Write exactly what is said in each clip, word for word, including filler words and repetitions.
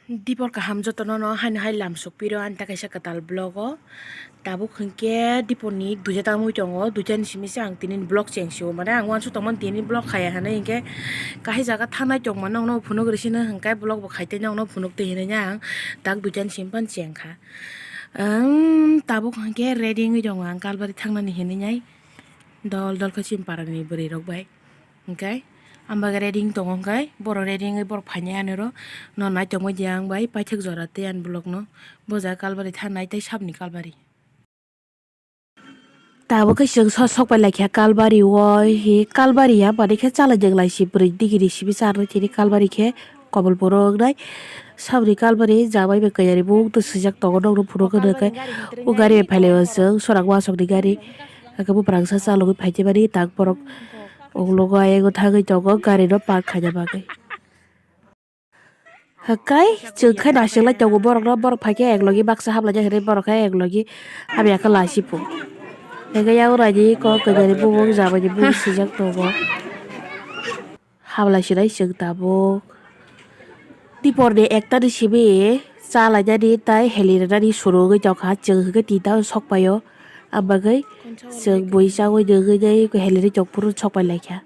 Dipor kaham jotono no haino hai lamsok piro ani ta kaisa kwtal vlog o. Tabuk hinkhe dipor ni duita tangwi tongo, duita ni simi se ang tini vlog cheng sio, mane ang uansuk tongmani tini vlog khaya hinwi hinkhe kahai jaga thanai tongma nokno phunuk rwsino hinkhe vlog bo khai tei nokno phunuk twi hinwi ang tak duita ni simi phano cheng kha. Ang tabuk hinkhe ready wngwi tongo ang Kalbari thangnani hinwi nai dol dol khe chini parani bwrwi rok bai. Hwnkhe ang bagwi ready wng tongo, hwnkhe borok ready wngwi borok phainai anoro, no naitokma di ang bai paithak jora tei ani vlog no. Bo jaga Kalbari thanai tei sabni Kalbari. Tabuk khe chwng so-, sok pai laikha Kalbari o, hi Kalbari ya, mani khe chalai jwk lai si bwrwi degree simi charwk tini Kalbari khe Komolpuro wngnai. Sabni Kalbari jamai bai kayari bo wngtwi swijak tongo, nokno phunuk hwnkhe o gari bai phailaio chwng, sorak wasokni gari. Hwnkhe buphang sa chalogwi phaitwi mani tak borok. Uklogo ayang thangwi tongo gari no park khaina bagwi. Hwnkhe chwng khe naisik lai tongo borok no, borok phaikhe eklogi baksa haplaijak hinwi borok khe eklogi hamya khe lachipung. Hwnkhe yang raini kok kwbani bumung jamani bumung swijak tongo. Hamlai sinai chwng tabuk. Dipor ni ekta ni simi cha lainani tai heli rwnani suru wngwi tongkha, chwng hwnkhe tinta o sok paio. Abagwi chwng bui chaui nugwi nai heli ri tongphuru sok pai laikha.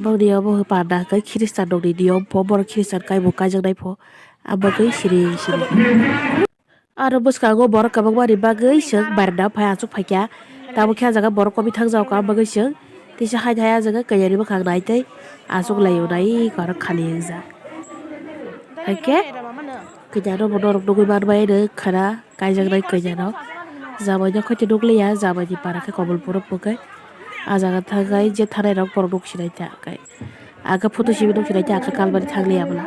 Bongni obo panda hwnkhe Khristan rokni niyom pho, borok Khristan kaimung kaijaknai pho, abagwi siri siri. Aro bwskango borok kwbangma ni bagwi chwng barenda phai achuk phaikha, tabukhe ah jaga borok kobi thangjago, abagwi chwng tisa hai hai ah jaga kanyari bwkhak nai tei achuk laio, nai aro khali wngjak. Haikhe kanyaro bo norok nugwi manbai rw khwna. Kaijaknai kanya rok jamai no khaito nukliya, jamai ni para khe Komolpuro phukai. Ah jaga thangai je thanai rok borok nuk sinai ta kai. Aka photo simi nuk sinai ta aka Kalbari thangliya bwla.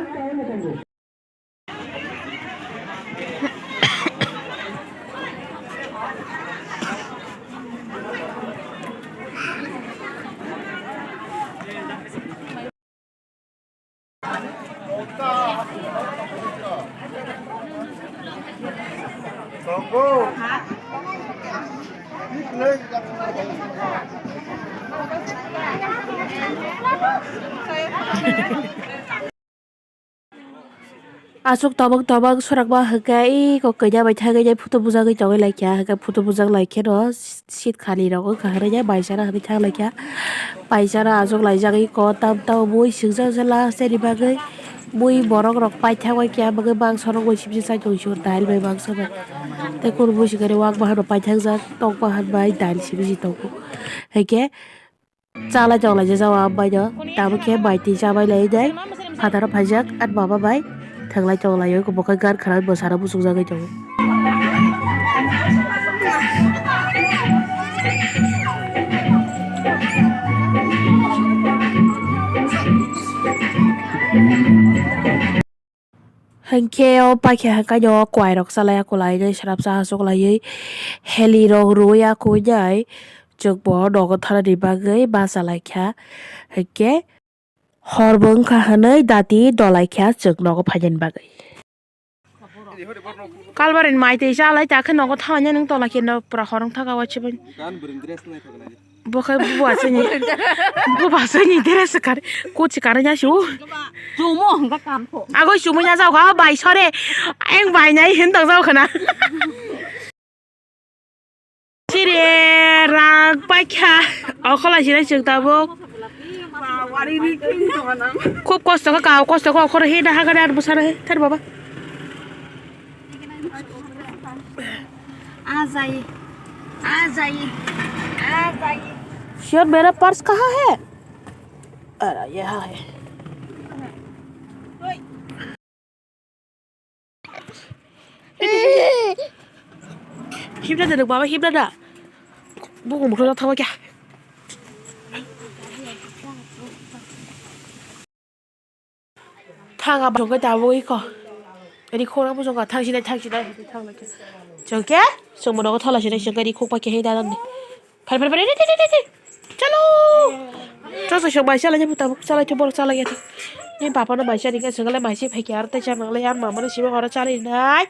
Aswk tabuk tabuk sorak ma hwnkhe eko kanya bai thangwi photo bujagwi tongwi laikha, hwnkhe photo bujak laikhe no. Seat khali rok wngkha hwnwi ya, bai chara hwnwi thang laikha. Bai chara achuk laijagwi ko tam tamo bui swngjak je last ni bagwi. Bui borok rok paithak bai khe bagwi mangso rok bai sibisi chai tong sio dail bai mangso bai. Tei kunu bui swkani wak bahan rok paithak jak tok bahan bai dail sibisi tongo. Haikhe chalai tong lai jak o ambai no. Tamo khe bai twi chabai lai nai. Phataro phaijak ani baba bai. Thwnglai tonglaio, bo khe gan khwnai bwsano muchungjagwi tongo. Hinkhe o paikha hwnkhe no kwai rok chalai akulai nai srapsa achuklaiwi heli rok rwui akwui nai chwngbo nogo thanani bagwi bachalaikha hinkhe. Hor bo wngkha hwnwi dati dolaikha chwng nogo phainani bagwi. Kalbarini mai twi chalai ta khe nogo thawainani wng tonglaikhe no pura hor wngthaka waisubani. Bo khe bubo aswkni, bubo aswkni dress kwkar, kuchi kwrwngya su. Chumo hwnka kampho. Agoi chumui ya jago, bai sore, ayang bai nai hin tong jago khna. Chire rang paikha, okhola chire chwng tabuk. Khub kosto kha, kosto kha, okhoro he da hagari ar bwsano he, thar baba. आ जाइए, आ जाइए, आ जाइए। श्योर, मेरा पर्स कहाँ है? अरे, यहाँ है। Hibra da, baba, hibra da. Buku mukro da thawa kya. Thang abo chwng khe tabuk iko. Ri khorang bo chwng kha thang sinai thang sinai thang lai khe. Chwng khe chwng bo nogo thala sinai chwng khe ri khok pai khe hei da dan di. Phai phai phai ri ri ri ri. Chalo. Chwng chwng bai chala je tabuk chala khe borok chala ya. Ni bapa no bai cha ri khe chwng le bai se phai khe ar tei cha nang le ar mama no sibo oro chala ri nai.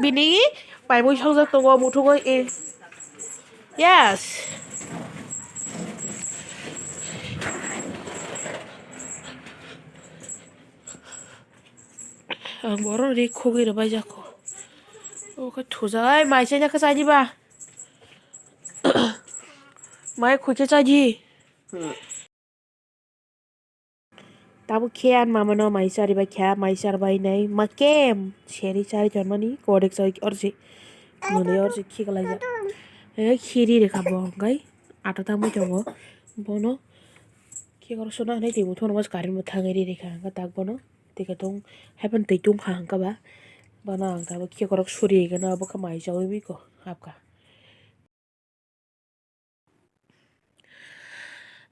Bini bai bo chongjak tongo muthungwi e. Yes. Ang borok ri khogwi rwbaijak kho. Obo khe thujak, ai mai chaina khe chaidi ba. Mai khoi khe chaidi. Tabuk khe ang mama no mai charibai kha, mai charbai nai ma kem seri chari tonmani kodek chai orsi. Mwnwi orsi khiklaijak. He khiri rikha bo hwnkhe ata tangwi tongo. Bono khikrok sona hinwi twi muthungno mas current bo thangwi ri rikha hwnkhe tak bono. Tei khe tong haphano twi tongkha hwnkhe ba. Bono ang tabuk khikrok suri gana obo khe mai chaui biko hapkha.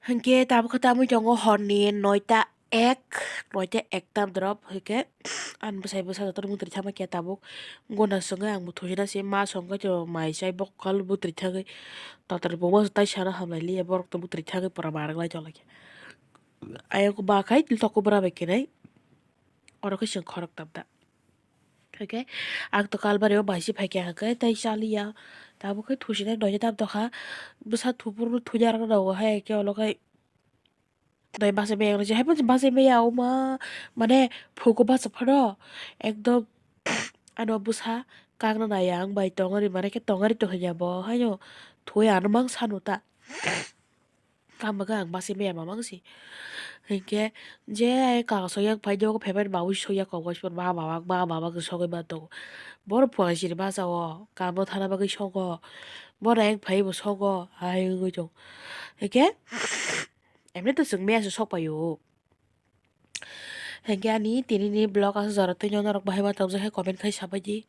Hinkhe tabuk khe tamwi tongo horni noita ek, noita ekta drop hinkhe ani bwsai bwsa jotono mwtwrwi thangma khe tabuk guna swngwi ang bo thujina se ma songkhe to mai chai bokol mwtwrwi thangwi total bo ma tai sana hamlailiya borok to mwtwrwi thangwi pura ma rwklai tonglaikha. Ayang ba khai toko bwra bai khenai oro khe chwng khorok tamda. Hwnkhe ang to kalbari o bai se phaikha hwnkhe tei chaliya. Tabuk khe thusinai noita tam tongkha. Bwsa thupurno thuiya rwkna nango hai khe olo khai dai bachai maya rwjak. Hai phano bachai maya oma mane phugo bachai phano ekdom ano bwsa kakna naiya ang bai tongari mane khe tongari tongya bo haino thwi ano mang sanu ta. Tamo khe ang bachai maya mamang si. Hinkhe je ai kaka sokya phai de, ogo phaimani babu sokya kok bai sipor ma baba, ma baba khe sogwi ma tongo. Bono phuarsiri bacha o, kamo thana bagwi sogo. Bono ayang phai bo sogo, hai wngwi tongo. Hinkhe emni to chwng maya se sok pai o. Hinkhe ani tini ni vlog aswk jora twi norok bahai ma tongjakhe comment khai sabai di.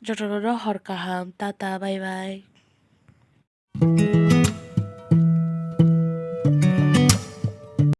Jotono no hor kaham, tata, bye bye.